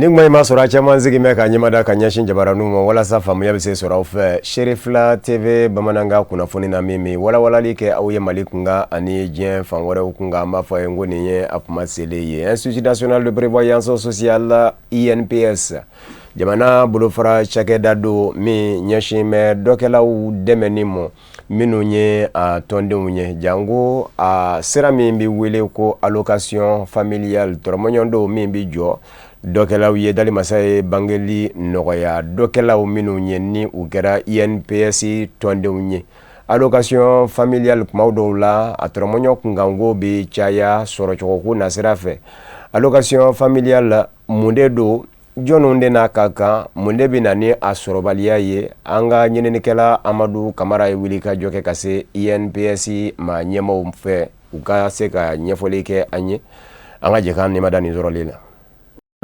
Ni kuma in ma sɔrɔ, a caman sigi bɛ ka ɲɛmada ka ɲɛsin jabaraninw ma walasa faamuya bɛ se sɔrɔ aw fɛ. Serifila TV bamanankan kunnafoni na, min bɛ walawalali kɛ aw ye Mali kunkan ani diɲɛ fan wɛrɛw kunkan, an b'a fɔ a ye ko nin ye a kuma selen ye. Institut national de prévoyance sociale, INPS, jamana bolofara cakɛda don min ɲɛsin bɛ dɔkɛlaw dɛmɛni ma, minnu ye a tɔndenw ye, janko a sira min bɛ wele ko allocation familiale, tɔrɔmɔɲɔgɔn don min bɛ jɔ dɔkɛlaw ye. Dalimasa ye bangeli nɔgɔya dɔkɛlaw minnu ye ni u kɛra INPS tɔndenw ye. Allocation familiale, kuma dɔw la a tɔrɔmɔɲɔ kunkanko bɛ caya sɔrɔcogoko nasira fɛ. Allocation familiale, mun de don? Jɔnw de n'a ka kan? Mun de bɛ na ni a sɔrɔbaliya ye? An ka ɲininikɛla Amadu Kamara ye wuli ka jɔ kɛ ka se INPS maa ɲɛmaw fɛ, u ka se ka ɲɛfɔli kɛ an ye. An ka jɛ k'an nimada nin sɔrɔli la.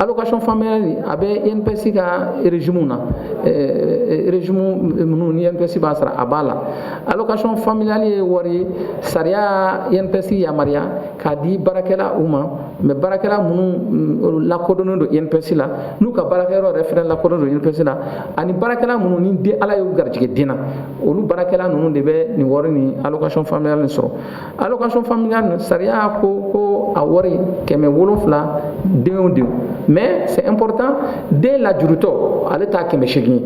Allocation familiale, a bɛ INPS ka régime na, régime minnu ni INPS b'a sara, a b'a la. Allocation familiale ye wari ye, sariya INPS yamaruya k'a di baarakɛla u ma, mais baarakɛla minnu lakodɔnnen don INPS la, n'u ka baarakɛyɔrɔ yɛrɛ fɛnɛ lakodɔnnen don INPS la, ani baarakɛla minnu ni den Ala y'u garijɛgɛ den na, olu baarakɛla ninnu de bɛ nin wari ni allocation familiale nin sɔrɔ. Allocation familiale nin, sariya ko ko a wari 700 den o den. Mais c'est important, den lajurutɔ, ale t'a 800 ye.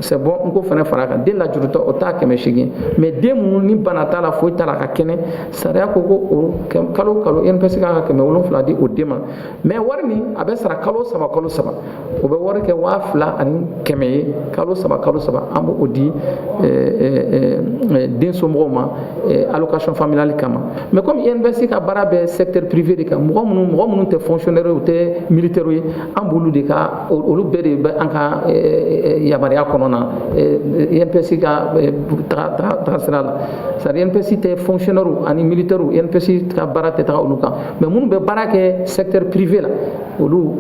C'est bon, n ko fana fara kan, den lajurutɔ, o t'a 800. Mais den minnu ni bana t'a la, foyi t'a la, a ka kɛnɛ, sariya ko ko o kalo kalo INPS kan ka 700 di o den ma. Mais wari nin, a bɛ sara kalo 3 kalo 3. O bɛ wari kɛ 2100 ye. Kalo 3 kalo 3, an b'o di den somɔgɔw ma allocation familiale kama. Mais comme INPS ka baara bɛ secteur privé de kan, mɔgɔ minnu tɛ fonctionnaire, u tɛ militaire ye, an b'olu de ka, olu bɛɛ de bɛ an ka yamaruya kɔnɔ na, INPS ka taga sira la. C'est à dire INPS tɛ fonctionnaire ani militaire, INPS ka baara tɛ taga olu kan. Mais minnu bɛ baara kɛ secteur privé la, olu,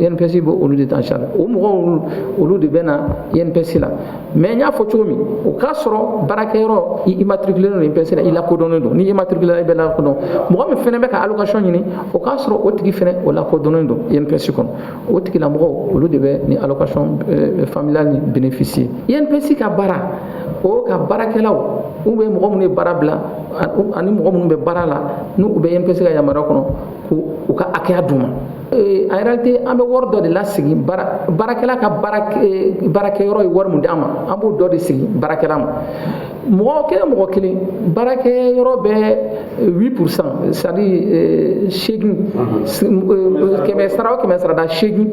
INPS bɛ olu de ta en charge. O mɔgɔw, olu de bɛ na INPS la. Mais n y'a fɔ cogo min, o k'a sɔrɔ baarakɛyɔrɔ i immatriculé don INPS la, i lakodɔnnen don. Ni immatriculé, i bɛ lakodɔn. Mɔgɔ min fɛnɛ bɛ ka allocation ɲini, o k'a sɔrɔ o tigi fɛnɛ, o lakodɔnnen don INPS kɔnɔ. O tigilamɔgɔw, olu de bɛ ni allocation familiale ni bénéficier. INPS ka baara, o ka baarakɛlaw ou bien mɔgɔ minnu ye baara bila ani mɔgɔ minnu bɛ baara la, n'u bɛ INPS ka yamaruya kɔnɔ, k'u ka hakɛya d'u ma. En réalité, an bɛ wari dɔ de lasegin baarakɛla ka baarakɛyɔrɔ ye wari min di an ma, an b'o dɔ de segin baarakɛla ma. Mɔgɔ kelen, mɔgɔ kelen, baarakɛyɔrɔ bɛ 8%, c'est à dire seegin, kɛmɛ sara o kɛmɛ sarada seegin,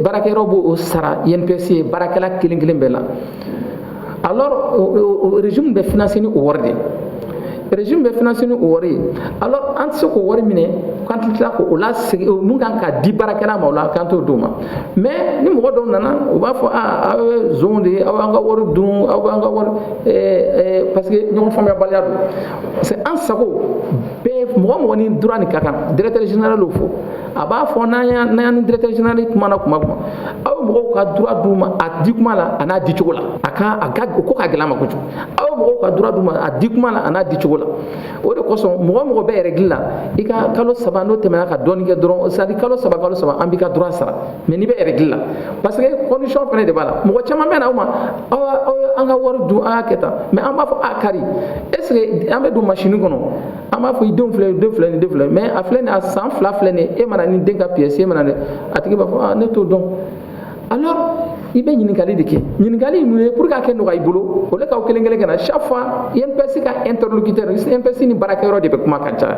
baarakɛyɔrɔ b'o sara INPS ye baarakɛla kelen kelen bɛɛ la. Alors o régime bɛ financer ni o wari de ye, régime bɛ financer ni o wari ye. Alors an tɛ se k'o wari minɛ k'an tɛ tila k'o lasegin mun kan ka di baarakɛla ma, o la k'an t'o d'o ma. Mais ni mɔgɔ dɔw nana, u b'a fɔ: aa, aw ye zonw de ye, aw y'an ka wari dun, aw b'an ka wari, parce que ɲɔgɔn faamuyabaliya don. Parce que an sago bɛɛ, mɔgɔ mɔgɔ ni droit nin ka kan, directeur général y'o fɔ. A b'a fɔ n'an ni directeur général kumana kuma kuma, aw ye mɔgɔw ka droit d'u ma, a di kuma la a n'a di cogo la, a ka o ko ka gɛlɛn a ma kojugu. Aw ye mɔgɔw ka droit d'u ma, a di kuma la a n'a di cogo la. O de kosɔn, mɔgɔ mɔgɔ bɛ règle la, i ka kalo 3 n'o tɛmɛna ka dɔɔnin kɛ dɔrɔn, c'est à dire kalo 3 kalo 3, an b'i ka droit sara. Mais n'i bɛ règle la, parce que condition fana de b'a la. Mɔgɔ caman bɛ na aw ma: aw an ka wari dun, aw y'a kɛ tan. Mais an b'a fɔ: a kari, est ce que an bɛ don machine kɔnɔ, an b'a fɔ i denw filɛ, den filɛ nin, den filɛ, mais a filɛ nin, a san 2 filɛ nin, e mana ni den ka pièce, e mana dɛ, a tigi b'a fɔ: ah, ne t'o dɔn. Alors i bɛ ɲininkali de kɛ. Ɲininkali mun ye? Pour que a kɛ nɔgɔya i bolo, o de k'aw kelen kelen ka na chaque fois INPS ka interlocuteur, INPS ni baarakɛyɔrɔ de bɛ kuma ka caya.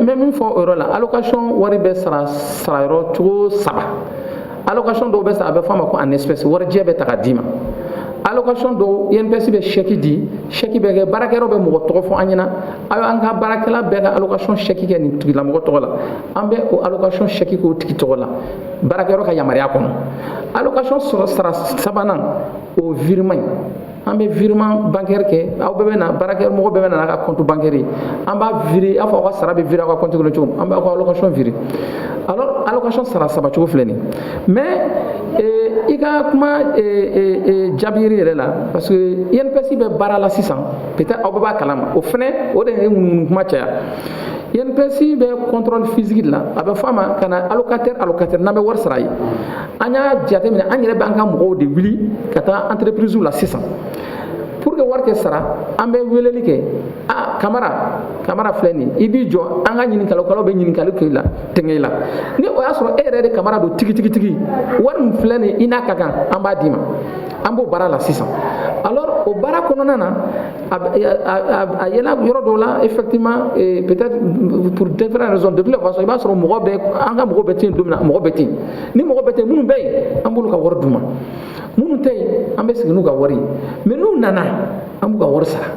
N bɛ min fɔ o yɔrɔ la, allocation wari bɛ sara sarayɔrɔ cogo saba. Allocation dɔw bɛ sara, a bɛ fɔ a ma ko en espèce, warijɛ bɛ ta ka d'i ma. Allocation dɔw, INPS bɛ chèque di, chèque bɛ kɛ, baarakɛyɔrɔ bɛ mɔgɔ tɔgɔ fɔ an ɲɛna: aw an ka baarakɛla bɛɛ ka allocation chèque kɛ nin tigilamɔgɔ tɔgɔ la. An bɛ o allocation chèque k'o tigi tɔgɔ la, baarakɛyɔrɔ ka yamaruya kɔnɔ. Allocation sɔrɔ sara sabanan, o virement ye. An bɛ virement bancaire kɛ, aw bɛɛ bɛ na, baarakɛ mɔgɔ bɛɛ bɛ na n'a ka compte bancaire ye, an b'a virer. A fɔ aw ka sara bɛ virer aw ka compte kɔnɔ cogo min, an b'aw ka allocation virer. Alors allocation sara saba cogo filɛ nin. Mais i ka kuma jaabiri yɛrɛ la, parce que INPS bɛ baara la sisan, peut-être aw bɛɛ b'a kalama, o fɛnɛ o de ye ŋunuŋunu kuma caya. INPS bɛ contrôle physique de la. A bɛ fɔ a ma ka na allocataire, allocataire n'an bɛ wari sara ye. An y'a jateminɛ, an yɛrɛ b'an ka mɔgɔw de wuli ka taa entreprise la sisan pour que wari kɛ sara. An bɛ weleli kɛ: a Kamara, Kamara filɛ nin, i b'i jɔ, an ka ɲininkalikɛlaw bɛ ɲininkali kɛ i la, tɛŋɛ i la. Ni o y'a sɔrɔ e yɛrɛ de Kamara don tigitigi, wari min filɛ nin, i n'a ka kan, an b'a d'i ma. An b'o baara la sisan. Alors, o baara kɔnɔna na, a yɛlɛ yɔrɔ dɔw la, effectivement, peut-être pour différentes raisons. De toute façon, i b'a sɔrɔ mɔgɔ bɛ, an ka mɔgɔ bɛ tɛ yen don min na, mɔgɔ bɛ tɛ yen. Ni mɔgɔ bɛ tɛ yen, minnu bɛ yen, an b'olu ka wari d'u ma. Minnu tɛ yen, an bɛ segin n'u ka wari ye, mais n'u nana, an b'u ka wari sara.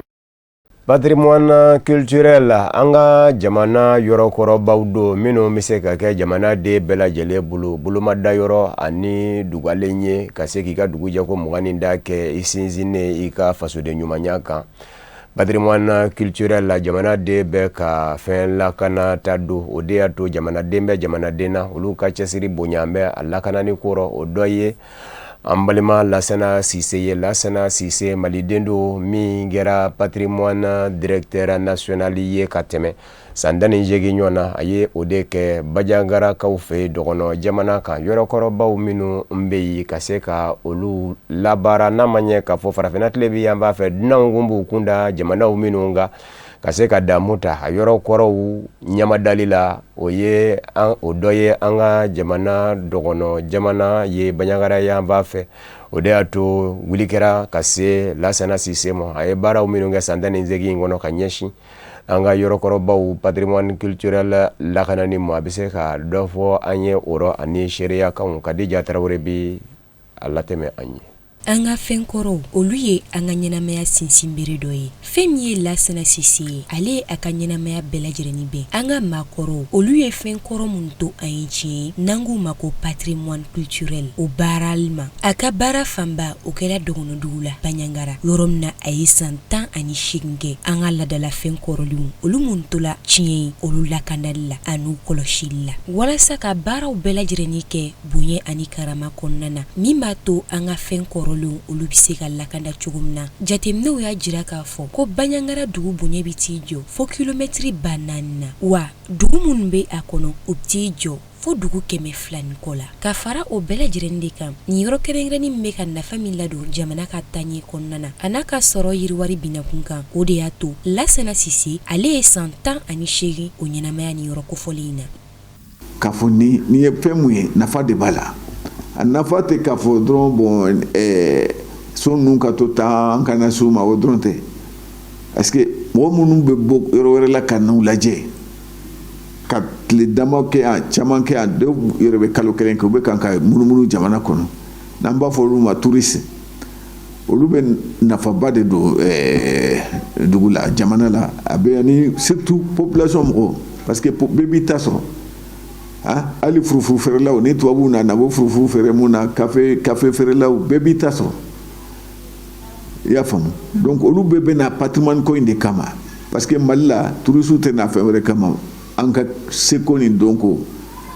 Patrimoine culturel, an ka jamana yɔrɔkɔrɔbaw don minnu bɛ se ka kɛ jamana den bɛɛ lajɛlen bolo bolomada yɔrɔ ani dugalen ye, ka se k'i ka dugujɛ ko 20 ni da kɛ i sinsinnen i ka fasoden ɲumanya kan. Patrimoine culturel la, jamana den bɛɛ ka fɛn lakana ta don. O de y'a to jamanaden bɛ jamanaden na, olu ka cɛsiri bonya bɛ a lakanani kɔrɔ. O dɔ ye an balima Lasana Sise ye. Lasana Sise, maliden don min kɛra patrimoine directeur national ye ka tɛmɛ san 18 ɲɔgɔn na. A ye o de kɛ Bajangarakaw fɛ yen, dɔgɔnɔ jamana kan. Yɔrɔkɔrɔbaw minnu bɛ yen, ka se ka olu labaara, n'a ma ɲɛ k'a fɔ farafinna tile bi yan b'a fɛ, dunanw kun b'u kun da jamanaw minnu kan ka se ka damu ta a yɔrɔ kɔrɔw ɲamadali la, o ye o dɔ ye an ka jamana dɔgɔnɔ jamana ye, Baɲangara yan b'a fɛ. O de y'a to wuli kɛra ka se Lasana Sise ma. A ye baaraw minnu kɛ san 18 in kɔnɔ ka ɲɛsin an ka yɔrɔkɔrɔbaw patrimoine culturel lakanani ma, a bɛ se ka dɔ fɔ an ye o rɔ ani seereyakanw. Kadija Tarawele bi a latɛmɛ an ye. An ka fɛn kɔrɔw, olu ye an ka ɲɛnamaya sinsinbere dɔ ye. Fɛn min ye Lasana Sise ye, ale ye a ka ɲɛnamaya bɛɛ lajɛlen bɛn an ka maakɔrɔw, olu ye fɛn kɔrɔ minnu to an ye tiɲɛ ye, n'an k'u ma ko patrimoine culturel, o baarali ma. A ka baara fanba, o kɛra dɔgɔnɔdugu la, Baɲangara, yɔrɔ min na a ye san 18 kɛ an ka ladalafɛn kɔrɔlenw, olu minnu tola tiɲɛ ye, olu lakanali la an'u kɔlɔsili la, walasa ka baaraw bɛɛ lajɛlen kɛ bonya ani karama kɔnɔna na, min b'a to an ka fɛn kɔrɔlenw, olu bɛ se ka lakanda cogo min na. Jateminɛw y'a jira k'a fɔ ko Baɲangara dugu bonya bɛ t'i jɔ fo kilomɛtiri 4000 na, wa dugu minnu bɛ a kɔnɔ, o bɛ t'i jɔ fo dugu 200 ni kɔ la. Ka fara o bɛɛ lajɛlen de kan, nin yɔrɔ kɛrɛnkɛrɛnnin min bɛ ka nafa min ladon jamana ka taaɲɛ kɔnɔna na, a n'a ka sɔrɔ yiriwari binakun kan, o de y'a to Lasana Sise, ale ye san 18 o ɲɛnamaya ni yɔrɔ kofɔlen in na. K'a fɔ nin ye fɛn mun ye, nafa de b'a la. A nafa tɛ k'a fɔ dɔrɔn, bon, so ninnu ka to tan, an kana s'u ma, o dɔrɔn tɛ, parce que mɔgɔ minnu bɛ bɔ yɔrɔ wɛrɛ la ka n'u lajɛ, ka tile dama kɛ yan, caman kɛ yan, dɔw yɛrɛ bɛ kalo 1 kɛ, u bɛ kan ka munumunu jamana kɔnɔ, n'an b'a fɔ olu ma touriste, olu bɛ nafaba de don dugu la, jamana la. A bɛ ani surtout population mɔgɔw, parce que bɛɛ b'i ta sɔrɔ. Hali furufuru feerelaw, ni tubabuw nana, bɔ furufuru feere mun na, kafe feerelaw, bɛɛ b'i ta sɔrɔ, i y'a faamu. Donc olu bɛɛ bɛ na patrimoine ko in de kama, parce que Mali la, touristes tɛ na fɛn wɛrɛ kama. An ka seko ni dɔnko,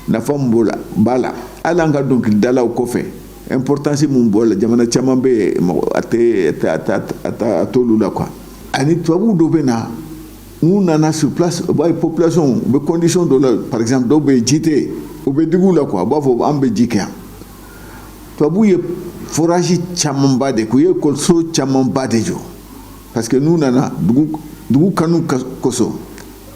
nafa min b'o la, b'a la. Hali an ka dɔnkilidalaw kɔfɛ, importance mun b'o la, jamana caman bɛ yen, mɔgɔ a tɛ a t'olu la quoi. Ani tubabuw dɔw bɛ na, n'u nana sur place, u b'a ye population u bɛ condition dɔ la. Par exemple, dɔw bɛ yen, ji tɛ yen, u bɛ digi u la quoi, u b'a fɔ an bɛ ji kɛ yan. Tubabuw ye forage camanba de kɛ, u ye ekɔliso camanba de jɔ, parce que n'u nana dugu kanu kosɔn,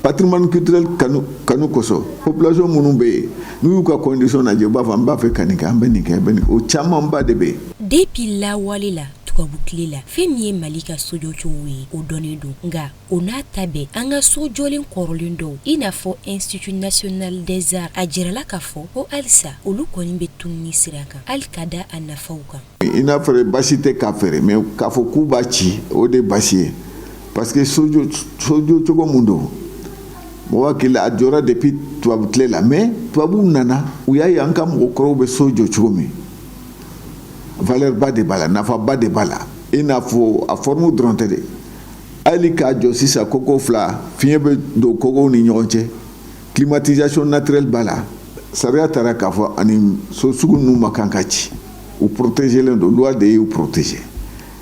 patrimoine culturel kanu kosɔn, population minnu bɛ yen, n'u y'u ka condition lajɛ, u b'a fɔ an b'a fɛ ka nin kɛ, an bɛ nin kɛ, an bɛ nin kɛ. O camanba de bɛ yen. Depuis lawale la, tubabu tile la, fɛn min ye Mali ka sojɔcogo ye, o dɔnnen don. Nka o n'a ta bɛɛ, an ka so jɔlen kɔrɔlen dɔw, i n'a fɔ Institut national des arts, a jirala k'a fɔ ko halisa olu kɔni bɛ tununi sira kan, hali ka da a nafaw kan. I n'a fɔra basi tɛ k'a feere, mais k'a fɔ k'u b'a ci, o de ye basi ye, parce que sojɔ cogo mun don, mɔgɔ hakili la, a jɔra depuis tubabu tile la. Mais tubabuw nana, u y'a ye an ka mɔgɔkɔrɔw bɛ so jɔ cogo min, valeur ba de b'a la, nafaba de b'a la. I n'a fɔ a forme dɔrɔn tɛ dɛ, hali k'a jɔ sisan koko fila, fiɲɛ bɛ don kogow ni ɲɔgɔn cɛ, climatisation naturelle b'a la. Sariya taara k'a fɔ ani so sugu ninnu ma kan ka ci, u protégelen don, loi de y'u protéger.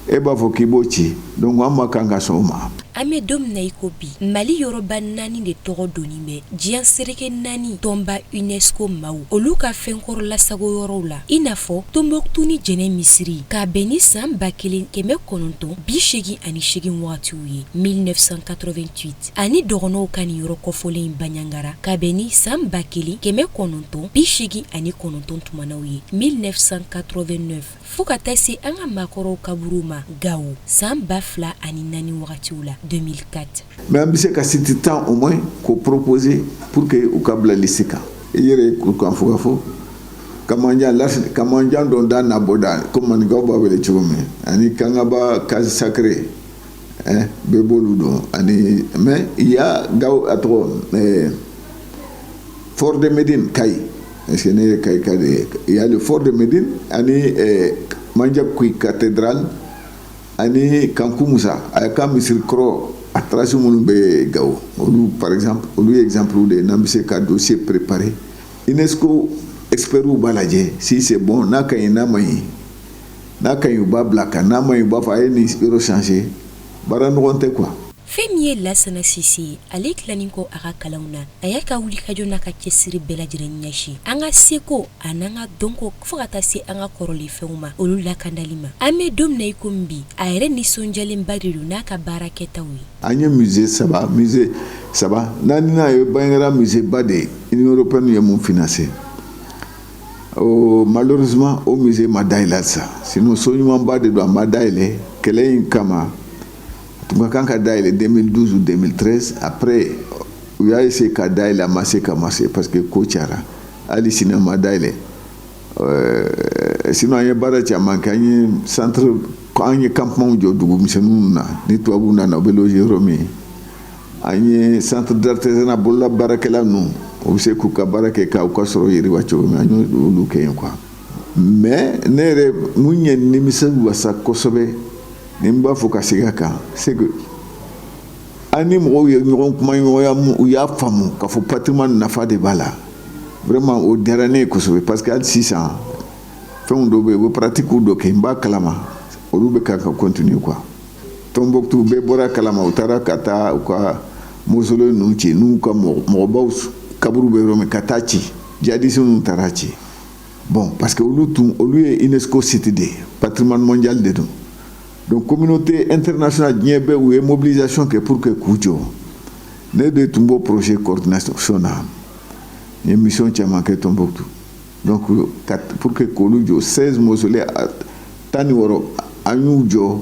E b'a fɔ k'i b'o ci, donc an ma kan ka sɔn o ma. An bɛ don min na i ko bi, Mali yɔrɔba naani de tɔgɔ donnen bɛ diɲɛ seleke naani tɔnba UNESCO maaw olu ka fɛnkɔrɔ lasago yɔrɔw la, i n'a fɔ Tombouctou ni Jɛnɛ misiri, k'a bɛn ni san 1988 wagatiw ye 1988, ani dɔgɔnɔw ka nin yɔrɔ kɔfɔlen in Baɲangara, ka bɛn ni san 1989 tumanaw ye 1989. Fo ka taa se an ka maakɔrɔw kaburu ma Gawo san 2004 wagatiw la 2004. Mais an bɛ se ka site 10 au moins k'o proposer pour que u ka bila liste kan. I yɛrɛ ye kurukanfuga fɔ, Kamanjan Kamanjan dɔn da n'a bɔda ko maninkaw b'a wele cogo min ani Kangaba case sacrée bɛɛ b'olu dɔn ani mais il y a Gawo a tɔgɔ Fort de Médine Kayi parce que ne ye Kayika de ye. Il y a le Fort de Médine ani Mandiakoui cathédrale ani Kanku Musa a ka misiri kɔrɔ a trace minnu bɛ Gawo, olu par exemple, olu ye exemple de ye n'an bɛ se ka dossier préparer. UNESCO experts b'a lajɛ si c'est bon, n'a ka ɲi, n'a ma ɲi. N'a ka ɲi, u b'a bila kan, n'a ma ɲi, u b'a fɔ a ye nin yɔrɔ changer. Baara ɲɔgɔn tɛ quoi. Fɛn min ye Lasana Sise ye, ale tilanin kɔ a ka kalanw na, a y'a ka wulikajɔ n'a ka cɛsiri bɛɛ lajɛlen ɲɛsin an ka seko an'an ka dɔnko fo ka taa se an ka kɔrɔlenfɛnw ma, olu lakandali ma. An bɛ don min na i komi bi, a yɛrɛ nisɔndiyalenba de don n'a ka baara kɛtaw ye. An ye musée saba, musée saba naaninan ye Bandiagara musée ba de ye, Union européenne ye mun financé. Oh, malheureusement o musée ma dayɛlɛ halisa, sinon so ɲumanba de don, a ma dayɛlɛ kɛlɛ in kama. Tun ka kan ka dayɛlɛ 2012 ou 2013. Après u y'a essayé ka dayɛlɛ, a ma se ka marcher parce que ko cayara. Hali sini a ma dayɛlɛ. Sinon an ye baara caman kɛ. An ye centre, an ye campement jɔ dugumisɛnninw na, ni tubabuw nana u bɛ loger yɔrɔ min. An ye centre d'artisanat, bolola baarakɛla ninnu, u bɛ se k'u ka baara kɛ k'u ka sɔrɔ yiriwa cogo min, an y'olu kɛ yen quoi. Mais ne yɛrɛ mun ye nimisi wasa kosɛbɛ ni n b'a fɔ ka segin a kan, c'est que an ni mɔgɔw ye ɲɔgɔn kumaɲɔgɔnya, u y'a faamu k'a fɔ patrimoine nafa de b'a la. Vraiment o diyara ne ye kosɛbɛ parce que hali sisan fɛnw dɔw bɛ yen, u bɛ pratique dɔ kɛ, n b'a kalama olu bɛ ka continuer quoi. Tombouctou, bɛɛ bɔra kalama, u taara ka taa u ka mausolée ninnu ci, n'u ka mɔgɔbaw kaburu bɛ yɔrɔ min, ka taa ci. Djihadistes ninnu taara ci. Bon, parce que olu tun olu ye UNESCO site de ye, patrimoine mondial de don. Donc communauté internationale, diɲɛ bɛɛ, u ye mobilisation kɛ pour que k'u jɔ. Ne de tun b'o projet coordination na, n ye mission caman kɛ Tombouctou. Donc pour que k'olu jɔ, 16 mausolées, 16, an y'u jɔ.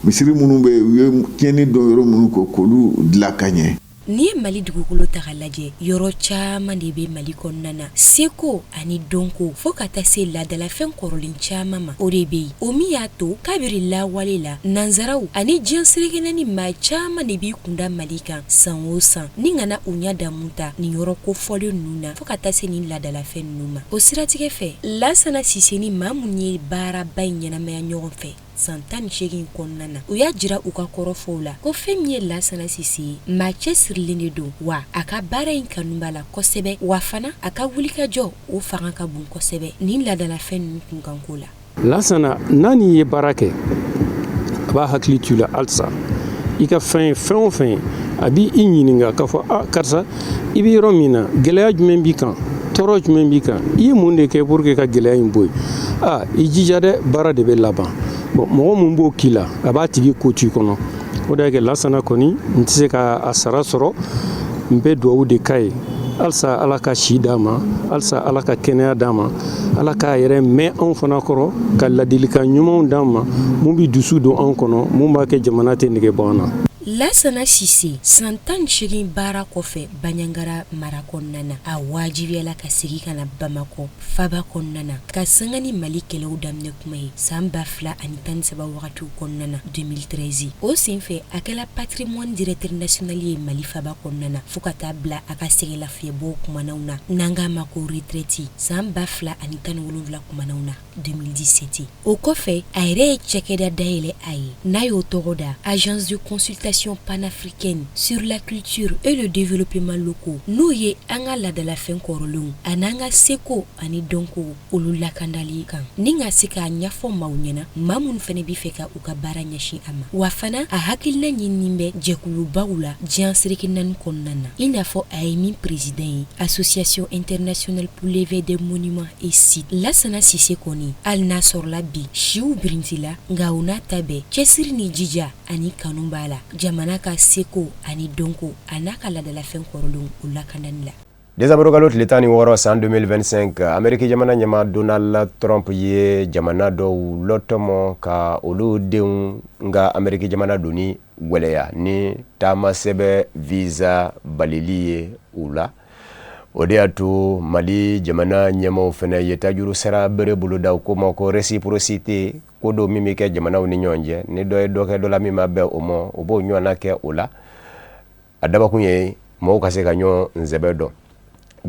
Misiri minnu bɛ yen, u ye tiɲɛni dɔn yɔrɔ minnu kɔ, k'olu dilan ka ɲɛ. N'i ye Mali dugukolo ta ka lajɛ, yɔrɔ caman de bɛ Mali kɔnɔna na, seko ani dɔnko fo ka taa se laadalafɛn kɔrɔlen caman ma, o de bɛ yen. O min y'a to kabiri lawale la, nansaraw ani diɲɛ seleke ni maa caman de b'i kunda Mali kan san o san ni kana u ɲɛ damu ta nin yɔrɔ kofɔlen ninnu na fo ka taa se nin laadalafɛn ninnu ma. O siratigɛ fɛ, Lasana Sise ni maa minnu ye baaraba in ɲɛnamaya ɲɔgɔn fɛ san 18 kɔnɔna na, u y'a jira u ka kɔrɔfɔw la ko fɛn min ye Lasana Sise ye, maa cɛsirilen de don, wa a ka baara in kanu b'a la kosɛbɛ, wa fana a ka wulikajɔ o fanga ka bon kosɛbɛ nin laadalafɛn ninnu kunkanko la. Lasana n'a n'i ye baara kɛ, a b'a hakili to i la halisa. I ka fɛn ye fɛn o fɛn ye, a b'i ɲininka k'a fɔ: a karisa, i bɛ yɔrɔ min na, gɛlɛya jumɛn b'i kan, tɔɔrɔ jumɛn b'i kan, i ye mun de kɛ pour que ka gɛlɛya in bɔ yen? A i jija dɛ, baara de bɛ laban. Bon, mɔgɔ mun b'o k'i la, a b'a tigi ko to i kɔnɔ. O de y'a kɛ Lasana kɔni n tɛ se ka a sara sɔrɔ. N bɛ dugawu de k'a ye halisa, Ala ka si d'a ma, halisa Ala ka kɛnɛya d'a ma, Ala k'a yɛrɛ mɛn anw fana kɔrɔ, ka ladilikan ɲumanw d'an ma mun bɛ dusu don anw kɔnɔ, mun b'a kɛ jamana tɛ nege bɔ an na. Lasana Sise, san 18 baara kɔfɛ Baɲangara mara kɔnɔna na, a wajibiyala ka segin ka na Bamakɔ faba kɔnɔna na ka sanga ni Mali kɛlɛw daminɛ kuma ye san 2013 wagatiw kɔnɔna na 2013. O senfɛ, a kɛla patrimoine directeur national ye Mali faba kɔnɔna na fo ka taa bila a ka sɛgɛn lafiyɛbɔ kumanaw na, n'an k'a ma ko retraite, san 2017 kumanaw na 2017. O kɔfɛ, a yɛrɛ ye cakɛda dayɛlɛ a ye, n'a y'o tɔgɔ da Agence de consultation. Association panafricaine sur la culture et le développement locaux, n'o ye an ka laadalafɛn kɔrɔlenw an'an ka seko ani dɔnko olu lakandali kan, ni ka se k'a ɲɛfɔ maaw ɲɛna, maa minnu fana bɛ fɛ ka u ka baara ɲɛsin a ma. Wa fana a hakilina ɲinini bɛ jɛkulubaw la diɲɛ seleke naani kɔnɔna na, i n'a fɔ a ye min président ye, Association internationale pour l'éveil des monuments et sites. Lasana Sise kɔni, hali n'a sɔrɔla bi siw birintila, nka o n'a ta bɛɛ, cɛsiri ni jija ani kanu b'a la jamana ka seko ani dɔnko a n'a ka laadalafɛn kɔrɔlenw o lakandali la. Desanburukalo tile 16 san 2025, Ameriki jamana ɲɛmaa Donald Trump ye jamana dɔw lɔtɔmɔ ka olu denw ka Ameriki jamana donni gwɛlɛya ni taamasɛbɛ visa balili ye u la. O de y'a to Mali jamana ɲɛmaaw fana ye tajuru sara bere boloda ko ma ko réciprocité, ko don min bɛ kɛ jamanaw ni ɲɔgɔn cɛ. Ni dɔ ye dɔ kɛ dɔ la min ma bɛn o ma, o b'o ɲɔgɔnna kɛ o la. A dabakun ye mɔgɔw ka se ka ɲɔgɔn sɛbɛ dɔn.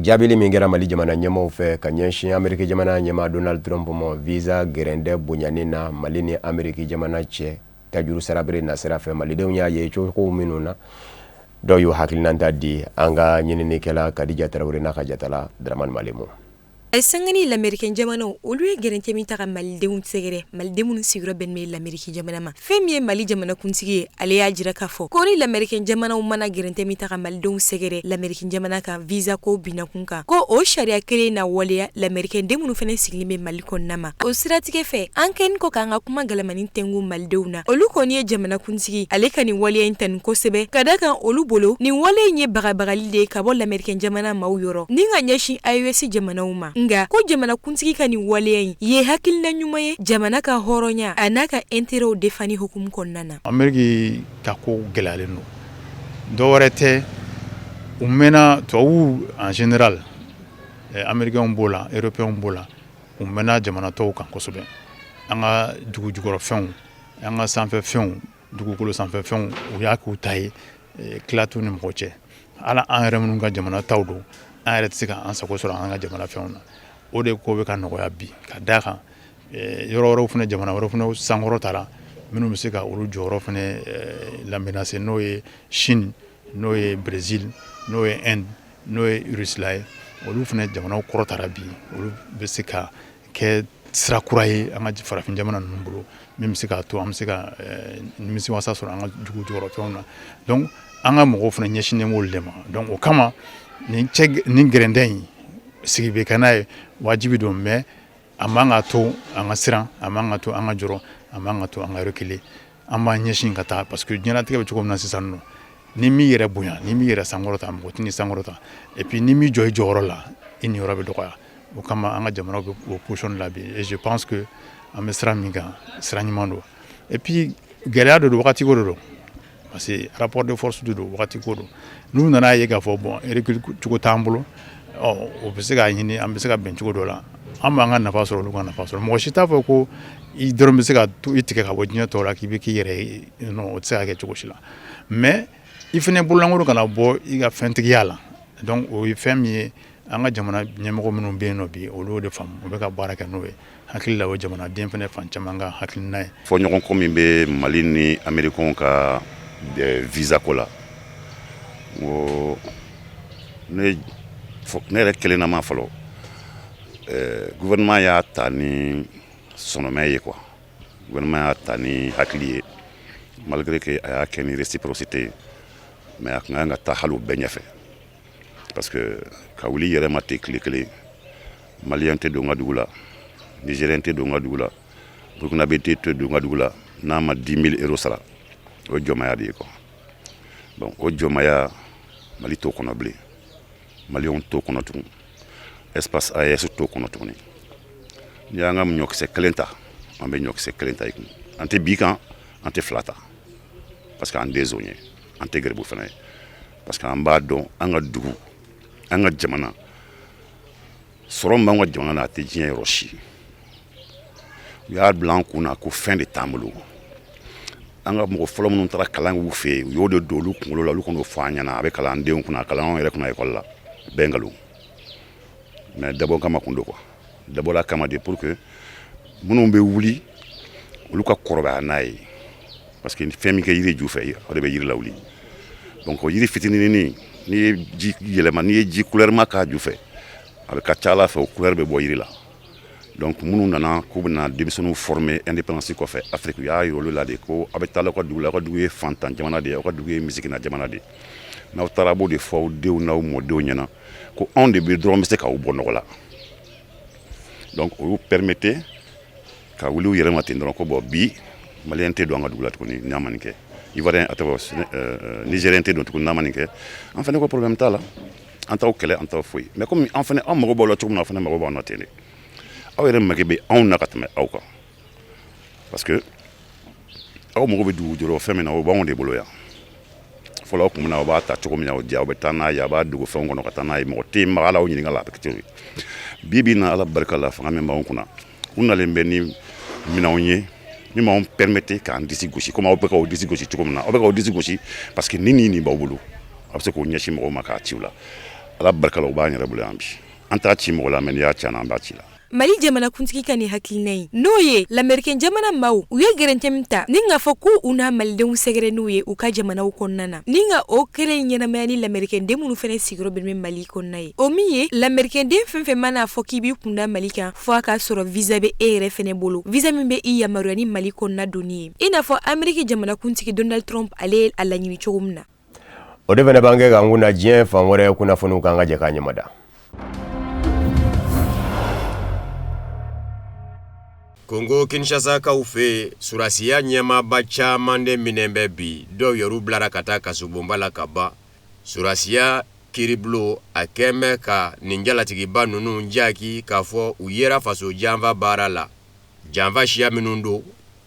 Jaabili min kɛra Mali jamana ɲɛmaaw fɛ ka ɲɛsin Ameriki jamana ɲɛmaa Donald Trump ma visa gɛrɛndɛ bonyani na Mali ni Ameriki jamana cɛ tajuru sara bere nasira fɛ, malidenw y'a ye cogo minnu na, dɔw y'u hakilinata di an ka ɲininikɛla Kadija Tarawele n'a ka jatala Dramane Malemu. A sangani Lamerikɛn jamanaw, olu ye gɛrɛntɛ min ta ka malidenw sɛgɛrɛ, maliden minnu sigiyɔrɔ bɛnnen bɛ Lameriki jamana ma. Fɛn min ye Mali jamanakuntigi ye, ale y'a jira k'a fɔ ko ni Lamerikɛn jamanaw mana gɛrɛntɛ min ta ka malidenw sɛgɛrɛ Lameriki jamana kan visa ko binakun kan, ko o sariya kelen na waleya Lamerikɛn den minnu fana sigilen bɛ Mali kɔnɔna ma. O siratigɛ fɛ, an kɛnin kɔ k'an ka kuma galamani tɛngu malidenw na, olu kɔni ye jamanakuntigi ale ka nin waleya in tanu kosɛbɛ, ka da kan olu bolo nin wale in ye bagabagali de ye ka bɔ Lamerikɛn jamana maaw yɔrɔ ni ka ɲɛsin AES jamanaw ma. Nka ko jamanakuntigi ka nin waleya in ye hakilina ɲuman ye jamana ka hɔrɔnya a n'a ka intérêtw defani hukumu kɔnɔna na. Ameriki ka ko gɛlɛyalen don, dɔwɛrɛ tɛ, u mɛnna tubabuw en général, américains b'o la, européens b'o la, u mɛnna jamana tɔw kan kosɛbɛ. An ka dugu jukɔrɔfɛnw, an ka sanfɛfɛnw, dugukolo sanfɛfɛnw, u y'a k'u ta ye, tila t'u ni mɔgɔ cɛ. Ala an yɛrɛ minnu ka jamana taw don, an yɛrɛ tɛ se k'an sago sɔrɔ an ka jamana fɛnw na. O de ko bɛ ka nɔgɔya bi, ka d'a kan yɔrɔ wɛrɛw fana, jamana wɛrɛw fana sankɔrɔ taara minnu bɛ se ka olu jɔyɔrɔ fana la menacer, n'o ye Chine, n'o ye Brésil, n'o ye Inde, n'o ye Russie ye. Olu fana jamanaw kɔrɔtara bi, olu bɛ se ka kɛ sira kura ye an ka farafin jamana ninnu bolo, min bɛ se k'a to an bɛ se ka nimisiwasa sɔrɔ an ka dugu jukɔrɔfɛnw na. Donc an ka mɔgɔw fana ɲɛsinnen b'olu de ma. Donc o kama nin cɛ nin gɛrɛndɛ in sigi bɛ kɛ n'a ye, wajibi don, mais a man ka to an ka siran, a man ka to an ka jɔrɔ, a man ka to an ka reculer. An b'an ɲɛsin ka taa, parce que diɲɛlatigɛ bɛ cogo min na sisan nɔ, ni m'i yɛrɛ bonya, ni m'i yɛrɛ sankɔrɔta, mɔgɔ tɛn'i sankɔrɔta. Et puis ni m'i jɔ i jɔyɔrɔ la, i niyɔrɔ bɛ dɔgɔya. O kama an ka jamanaw bɛ o position la bi, et je pense que an bɛ sira min kan, sira ɲuman don. Et puis gɛlɛya de don, wagati ko de don, parce que rapport de force de don, wagati ko don. N'u nana ye k'a fɔ bon, recul cogo t'an bolo, ɔ o bɛ se k'a ɲini, an bɛ se ka bɛn cogo dɔ la, an b'an ka nafa sɔrɔ, olu ka nafa sɔrɔ. Mɔgɔ si t'a fɔ ko i dɔrɔn bɛ se ka to i tigɛ ka bɔ diɲɛ tɔw la k'i bɛ k'i yɛrɛ ye. Non, o tɛ se ka kɛ cogo si la, mais i fana bololankolon kana bɔ i ka fɛntigiya la. Donc o ye fɛn min ye, an ka jamana ɲɛmɔgɔ minnu bɛ yen nɔ bi, olu y'o de faamu, u bɛ ka baara kɛ n'o ye. Hakili la, o jamanaden fana fan caman ka hakilina ye. Fɔ ɲɔgɔn kɔ min bɛ Mali ni Américains ka visa ko la, n ko ne yɛrɛ kelen na ma fɔlɔ, gouvernement y'a ta ni sɔnɔmɛ ye quoi, gouvernement y'a ta ni hakili ye, malgré que a y'a kɛ ni réciprocité ye, mais a tun kan ka taa hali o bɛɛ ɲɛfɛ, parce que ka wuli yɛrɛ ma ten tile kelen, malien tɛ don n ka dugu la, nigérien tɛ don n ka dugu la, burkinabé tɛ don n ka dugu la n'a ma 10 000 euros sara, o ye jɔnmaya de ye quoi. Bon, o jɔnmaya, Mali t'o kɔnɔ bilen, maliyɛnw t'o kɔnɔ tugun, espace AES t'o kɔnɔ tuguni. N'i y'an ka ɲɔkisɛ kelen ta, an bɛ ɲɔkisɛ kelen ta i kun, an tɛ bi kan, an tɛ fila ta, parce que an tɛ zon ye, an tɛ garibu fana ye, parce que an b'a dɔn an ka dugu, an ka jamana sɔrɔ min b'an ka jamana na, a tɛ diɲɛ yɔrɔ si. U y'a bila an kun na ko fɛn de t'an bolo. An ka mɔgɔ fɔlɔ minnu taara kalan k'u fɛ yen, u y'o de don olu kunkolo la, olu kɔni fɔ an ɲɛna, a bɛ kalan an denw kunna, a kalan anw yɛrɛ kunna ekɔli la, bɛɛ nkalon. Mais dabɔ kama kun don quoi, dabɔla kama de pour que minnu bɛ wuli, olu ka kɔrɔbaya n'a ye. Parce que fɛn min kɛ yiri ju fɛ, o de bɛ yiri lawuli. Donc o yiri fitinin, n'i ye ji yɛlɛma, n'i ye ji couleur ma k'a ju fɛ, a bɛ ka ca ala fɛ, o couleur bɛ bɔ yiri la. Donc minnu nana k'u bɛna denmisɛnninw former indépendance kɔfɛ Afrique, u y'a yira olu la de ko aw bɛ taa aw ka dugu la, aw ka dugu ye fantan jamana de ye, aw ka dugu ye misikina jamana de ye. N'aw taara, a b'o de fɔ aw denw n'aw mɔdenw ɲɛna ko anw de bɛ dɔrɔn bɛ se k'aw bɔ nɔgɔ la. Donc o y'u permettre ka wuli u yɛrɛ ma ten dɔrɔn ko bon, bi malien tɛ don an ka dugu la tuguni n'a ma nin kɛ, ivoirien a tɔgɔ nigérien tɛ don tuguni n'a ma nin kɛ. An fana ko problème t'a la, an t'aw kɛlɛ, an t'aw foyi, mais comme an fana an mago b'aw la cogo min na, aw fana mago b'anw na ten de. Aw yɛrɛ make bɛ anw na ka tɛmɛ aw kan, parce que aw mago bɛ dugu jɔrɔ fɛn min na, o b'anw de bolo yan. Fɔlɔ, aw kun bɛna, aw b'a ta cogo min na, o diya, aw bɛ taa n'a ye, a b'a dogo fɛnw kɔnɔ ka taa n'a ye, mɔgɔ tɛ yen maga la aw ɲininka la, a bɛ kɛ cogo bi. Bi in na, ala barika la, fanga min b'anw kunna, u nalen bɛ ni minɛnw ye min b'anw permettre k'an disi gosi komi aw bɛ k'aw disi gosi cogo min na. Aw bɛ k'aw disi gosi parce que ni nin b'aw bolo, aw bɛ se k'o ɲɛsin mɔgɔw ma k'a ci u la. Ala barika la, u b'an yɛrɛ bolo yan bi. An t'a ci mɔgɔ la, mais n'i y'a ci an na, an b'a ci la. Mali jamanakuntigi ka nin hakilina ye, n'o ye lamɛrikɛn jamana maaw u ye gɛrɛntɛ min ta ni k'a fɔ k'u u na malidenw sɛgɛrɛ n'u ye u ka jamanaw kɔnɔna na, ni ka o kelen ɲɛnamaya ni lamɛrikɛnden minnu fana sigiyɔrɔ bɛn bɛ Mali kɔnɔna ye, o min ye lamɛrikɛnden fɛn fɛn man'a fɔ k'i b'i kunda Mali kan, fo a k'a sɔrɔ visa bɛ e yɛrɛ fɛnɛ bolo, visa min bɛ i yamaruya ni Mali kɔnɔna donni ye, i n'a fɔ Ameriki jamanakuntigi Donald Trump ale ye a laɲini cogo min na. O de fana b'an kɛ k'an kunna diɲɛ fan wɛrɛ kunnafoniw kan, ka jɛ k'a ɲɛmada. Kongo Kinshasakaw fɛ yen, surasiya ɲɛmaaba caman de minɛn bɛ bi, dɔw yɛrɛ bilara ka taa kasobonba la ka ban. Surasiya kiiribulon a kɛn bɛ ka nin jalatigiba ninnu jaki k'a fɔ u yera faso janfa baara la, janfa siya minnu don,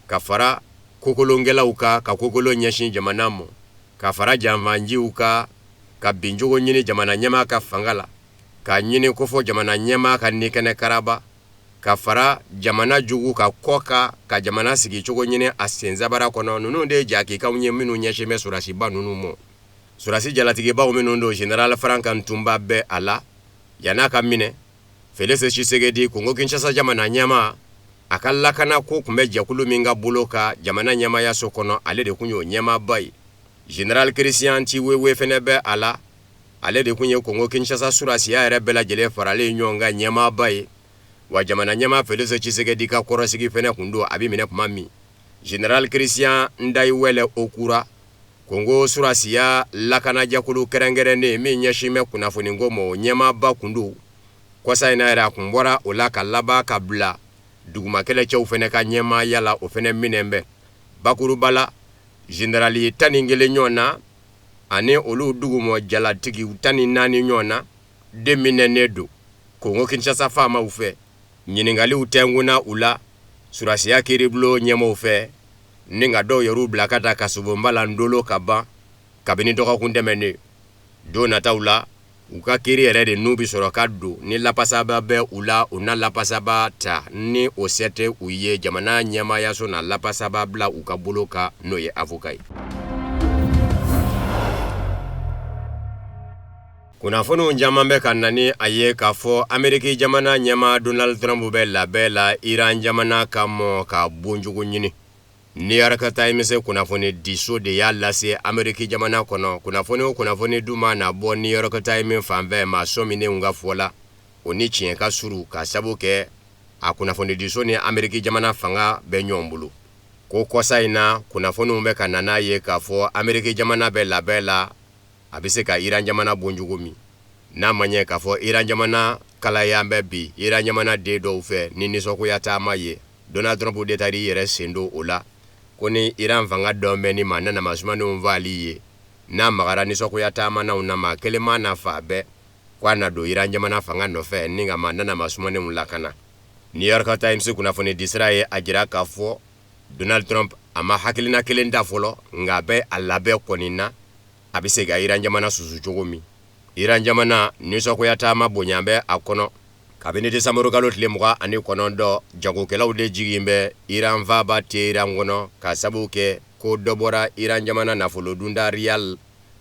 ka fara kokolonkɛlaw kan ka kokolon ɲɛsin jamana ma, ka fara janfanjiw kan ka bincogo ɲini jamana ɲɛmaa ka fanga la, k'a ɲini ko fɔ jamana ɲɛmaa ka ni kɛnɛ karaba, ka fara jamana jugu ka kɔ kan ka jamana sigicogo ɲini a sensabara kɔnɔ. Ninnu de ye jakikanw ye minnu ɲɛsin bɛ surasiba ninnu ma. Surasi jalatigibaw minnu don, général Franck Ntumba bɛ a la. Yann'a ka minɛ, Félix Tshisekedi, Kongo Kinshasa jamana ɲɛmaa, a ka lakana ko tun bɛ jɛkulu min ka bolo kan jamana ɲɛmaayaso kɔnɔ, ale de tun y'o ɲɛmaaba ye. Général Christian Tshiwewe fɛnɛ bɛ a la, ale de tun ye Kongo Kinshasa surasiya yɛrɛ bɛɛ lajɛlen faralen ɲɔgɔn kan ɲɛmaaba ye, wa jamana ɲɛmaa Félix Tshisekedi ka kɔrɔsigi fɛnɛ tun don a bɛ minɛ tuma min. Général Christian Ndaywele Okura, Kongo surasiya lakanajɛkulu kɛrɛnkɛrɛnnen min ɲɛsin bɛ kunnafoniko ma, o ɲɛmaaba tun don. Kɔsa in na yɛrɛ, a kun bɔra o la ka laban ka bila duguma kɛlɛcɛw fɛnɛ ka ɲɛmaaya la, o fɛnɛ minɛn bɛ. Bakuruba la, zenerali 11 ɲɔgɔn na ani olu duguma jalatigiw 14 ɲɔgɔn na de minɛnen don Kongo Kinshasa faamaw fɛ. Ɲininkaliw tɛnkunna u la surasiya kiiribulon ɲɛmaaw fɛ, ni ka dɔw yɛrɛw bila ka taa kasobonba la Ndolo ka ban kabini dɔgɔkun tɛmɛnen. Don nataw la, u ka kiiri yɛrɛ de n'u bɛ sɔrɔ ka don ni lapasaba bɛ u la, u na lapasaba ta. Ni o se tɛ u ye, jamana ɲɛmaayaso na lapasaba bila u ka bolo kan, n'o ye avocat ye. Kunnafoniw caman bɛ ka na ni a ye k'a fɔ Ameriki jamana ɲɛmaa Donald Trump bɛ labɛn la Iran jamana kama ka bonjugu ɲini. New York Times kunnafoni diso de y'a lase Ameriki jamana kɔnɔ. Kunnafoni o kunnafoni dun mana bɔ New York Times fanfɛ, maa sɔminenw ka fɔ la, o ni tiɲɛ ka surun, ka sabu kɛ a kunnafoni diso ni Ameriki jamana fanga bɛ ɲɔgɔn bolo. Ko kɔsa in na, kunnafoniw bɛ ka na n'a ye k'a fɔ Ameriki jamana bɛ labɛn la a bɛ se ka Iran jamana bon cogo min, n'a ma ɲɛ k'a fɔ Iran jamana kalaya bɛ bi Iran jamana den dɔw fɛ ni nisɔngoya taama ye. Donald Trump de taara i yɛrɛ sen don o la, ko ni Iran fanga dɔn bɛ ni maa nana sumanenw faali ye, n'a magara nisɔngoya taamanaw na, maa kelen ma na fa bɛɛ ko a na don Iran jamana fanga nɔfɛ ni ka maa nana sumanenw lakana. New York Times kunnafoni disira ye a jira k'a fɔ Donald Trump a ma hakilina kelen ta fɔlɔ, nka a bɛ a labɛn kɔni na a bɛ se ka Iran jamana susu cogo min. Iran jamana nisɔngoya taama bonya bɛ a kɔnɔ kabini desanburu kalo tile 29. Jagokɛlaw de jigin bɛ Iran faaba Teheran kɔnɔ, ka sabu kɛ ko dɔ bɔra Iran jamana nafolo dunda riyal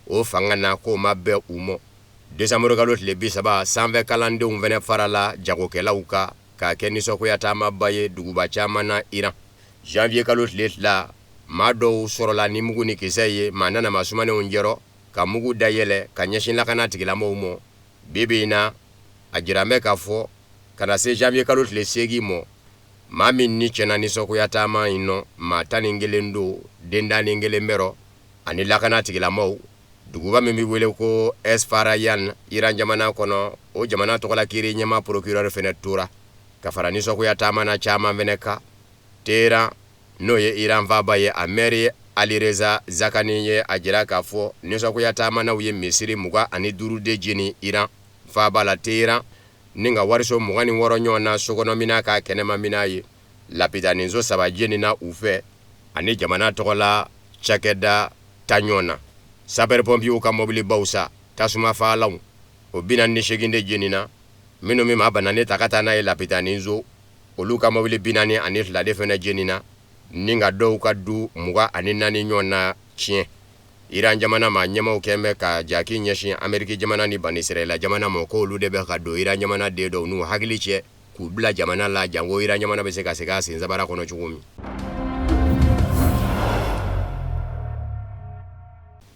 o fanga na, k'o ma bɛn u ma. Desanburu kalo tile 30, sanfɛ kalandenw fana farala jagokɛlaw kan k'a kɛ nisɔngoya taamaba ye duguba caman na Iran. Janvier kalo tile 2. Maa dɔw sɔrɔla ni mugu ni kisɛ ye, maa nana maa sumanenw jɛrɔ ka mugu dayɛlɛ ka ɲɛsin lakana tigilamɔgɔw mɔ. Bi bi in na, a jiran bɛ k'a fɔ ka na se janvier kalo tile 8 mɔ, maa min ni tiɲɛna nisɔngoya taama in nɔ, maa 11 don, dendanin kelen bɛ rɔ ani lakana tigilamɔgɔw. Duguba min bɛ wele ko Esfarayan Iran jamana kɔnɔ, o jamana tɔgɔla kiiri ɲɛmaa procureur fɛnɛ tora ka fara nisɔngoya taamana caman fɛnɛ kan. Teheran, n'o ye Iran faaba ye, a maire Alireza Zakani ye a jira k'a fɔ nisɔngoya taamanaw ye misiri 25 de jeni Iran faaba la Teheran, ni ka wariso 26 ɲɔgɔn na sokɔnɔminan k'a kɛnɛmaminan ye. Lapitaninso saba jenina u fɛ ani jamana tɔgɔla cakɛda tan ɲɔgɔn na. Sapeur pompiers ka mɔbilibaw sa, tasumafaalanw, o 48 de jenina. Minnu bɛ maa bananen ta ka taa n'a ye lapitaninso, olu ka mɔbili 42 de fana jenina, ni ka dɔw ka du 24 ɲɔgɔn na tiɲɛ. Iran jamana maa ɲɛmaaw kɛn bɛ ka jaki ɲɛsin Ameriki jamana ni Banisirayila jamana ma, k'olu de bɛ ka don Iran jamana den dɔw n'u hakili cɛ k'u bila jamana la, janko Iran jamana bɛ se ka segin a sen sabara kɔnɔ cogo min.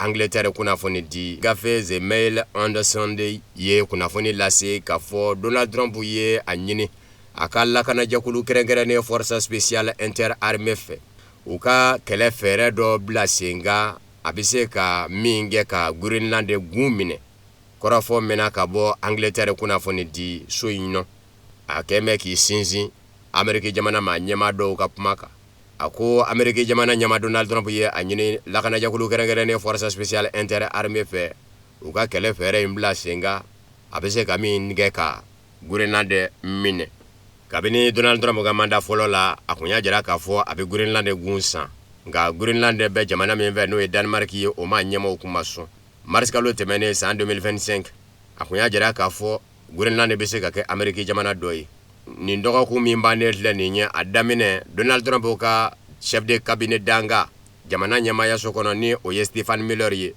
Angleterre kunnafoni di gafe The Mail on the Sunday ye kunnafoni lase k'a fɔ Donald Trump ye a ɲini a ka lakanajɛkulu kɛrɛnkɛrɛnnen Force Spéciale Interarmée fɛ, u ka kɛlɛ fɛɛrɛ dɔ bila sen kan, a bɛ se ka min kɛ ka Groenland gun minɛ. Kɔrɔfɔ mɛnna ka bɔ Angleterre kunnafoni di so in nɔ, a kɛn bɛ k'i sinsin Ameriki jamana maa ɲɛmaa dɔw ka kuma kan. A ko Ameriki jamana ɲɛmaa Donald Trump ye a ɲini lakanajɛkulu kɛrɛnkɛrɛnnen Force Spéciale Interarmée fɛ, u ka kɛlɛ fɛɛrɛ in bila sen kan, a bɛ se ka min kɛ ka Groenland minɛ. Kabini Donald Trump ka mandat fɔlɔ la, a kun y'a jira k'a fɔ a bɛ Groenland gun san, nka Groenland bɛ jamana min fɛ, n'o ye Danemark ye, o maa ɲɛmaaw kun ma sɔn. Mars kalo tɛmɛnen san 2025, a kun y'a jira k'a fɔ Groenland bɛ se ka kɛ Ameriki jamana dɔ ye. Nin dɔgɔkun min bannen filɛ nin ye, a daminɛ Donald Trump ka chef de cabinet dankan jamana ɲɛmaayaso kɔnɔ, ni o ye Stephen Miller ye,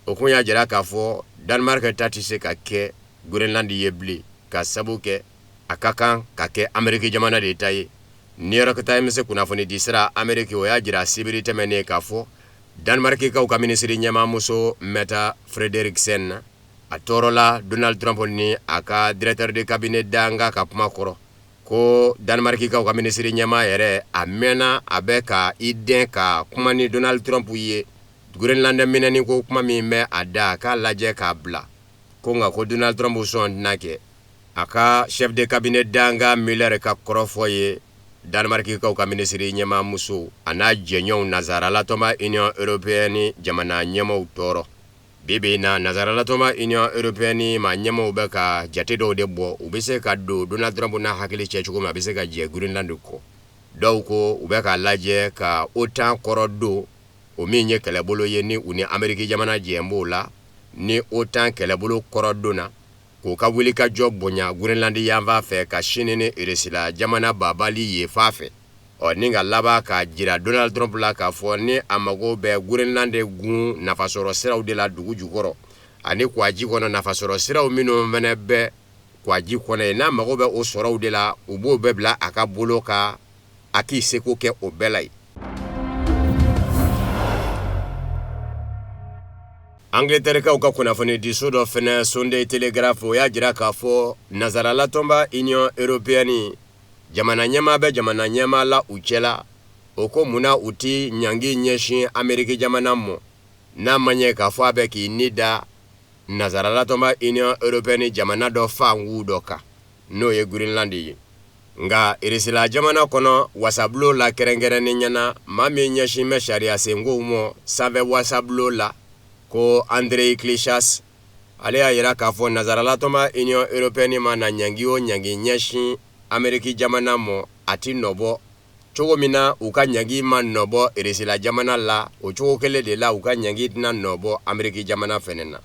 o kun y'a jira k'a fɔ Danemark ta tɛ se ka kɛ Groenland ye bilen, ka sabu kɛ a ka kan ka kɛ Ameriki jamana de ta ye. New York Times kunnafoni di sira Ameriki, o y'a jira sibiri tɛmɛnen k'a fɔ Danemarkikaw ka minisiri ɲɛmaamuso Mette Frederiksen a tɔɔrɔla Donald Trump ni a ka directeur de cabinet dankan ka kuma kɔrɔ, ko Danemarkikaw ka minisiri ɲɛmaa yɛrɛ a mɛnna a bɛ ka i dɛn ka kuma ni Donald Trump ye Groenland minɛni ko kuma min bɛ a da, k'a lajɛ k'a bila, ko nka ko Donald Trump sɔn tɛna kɛ. A ka chef de cabinet dankan Miller ka kɔrɔfɔ ye Danemarkikaw ka minisiri ɲɛmaamuso a n'a jɛɲɔgɔnw nansaralatɔnba Union européenne jamana ɲɛmaaw tɔɔrɔ. Bi bi in na, nansaralatɔnba Union européenne maa ɲɛmaaw bɛ ka jate dɔw de bɔ, u bɛ se ka don Donald Trump n'a hakili cɛ cogo min, a bɛ se ka jɛ Groenland kɔ. Dɔw ko u bɛ k'a lajɛ ka OTAN kɔrɔ don, o min ye kɛlɛbolo ye ni u ni Ameriki jamana jɛ b'o la. Ni OTAN kɛlɛbolo kɔrɔ donna, k'u ka wulikajɔ bonya Groenland yanfan fɛ ka Chine ni Russie jamana babali yen fan fɛ, ɔ ni ka laban k'a jira Donald Trump la k'a fɔ ni a mago bɛ Groenland gun nafasɔrɔ siraw de la dugu jukɔrɔ ani kwaji kɔnɔ, nafasɔrɔ siraw minnu fana bɛ kwaji kɔnɔ yen, n'a mago bɛ o sɔrɔw de la, u b'o bɛɛ bila a ka bolo kan, a k'i seko kɛ o bɛɛ la yen. Angleterrekaw ka kunnafonidiso dɔ fana, Sunday Telegraph, o y'a jira k'a fɔ nansaralatɔnba Union européenne jamana ɲɛmaa bɛ jamana ɲɛmaa la u cɛla, o ko munna u tɛ ɲangi ɲɛsin Ameriki jamana mɔ, n'a ma ɲɛ k'a fɔ a bɛ k'i ni da nansaralatɔnba Union européenne jamana dɔ fanku dɔ kan, n'o ye Groenland ye. Nka Irisila jamana kɔnɔ wasabulon la kɛrɛnkɛrɛnnenya na, maa min ɲɛsin bɛ sariya senkow mɔ sanfɛ wasabulon la, ko Andrei Klishas, ale y'a jira k'a fɔ nansaralatɔnba Union européenne mana ɲangi o ɲangi ɲɛsin Ameriki jamana mɔ, a tɛ nɔbɔ. Cogo min na u ka ɲangi ma nɔbɔ Irisila jamana la, o cogo kelen de la u ka ɲangi tɛna nɔbɔ Ameriki jamana fɛnɛ na.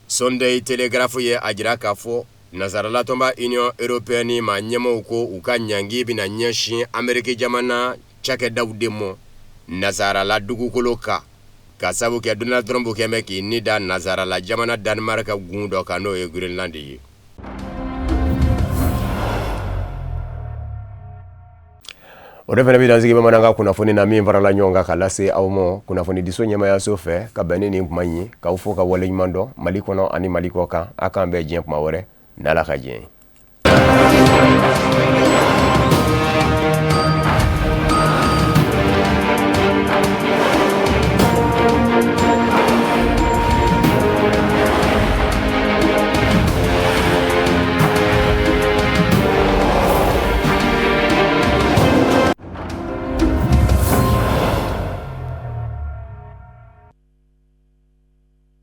Sunday Telegraph ye a jira k'a fɔ nansaralatɔnba Union européenne maa ɲɛmaaw ko u ka ɲangi bɛna ɲɛsin Ameriki jamana cakɛdaw de mɔ nansarala dugukolo kan, ka sabu kɛ Donald Trump kɛn bɛ k'i ni da nansarala jamana Danemark ka gun dɔ kan, n'o ye Groenland ye. O de fana bɛ dan sigi bamanankan kunnafoni na min farala ɲɔgɔn kan ka lase aw ma kunnafonidiso ɲɛmayaso fɛ ka bɛn ni nin kuma in ye, k'aw fo ka waleɲuman dɔn Mali kɔnɔ ani Mali kɔ kan. A k'an bɛn diɲɛ kuma wɛrɛ n'Ala ka diɲɛ ye.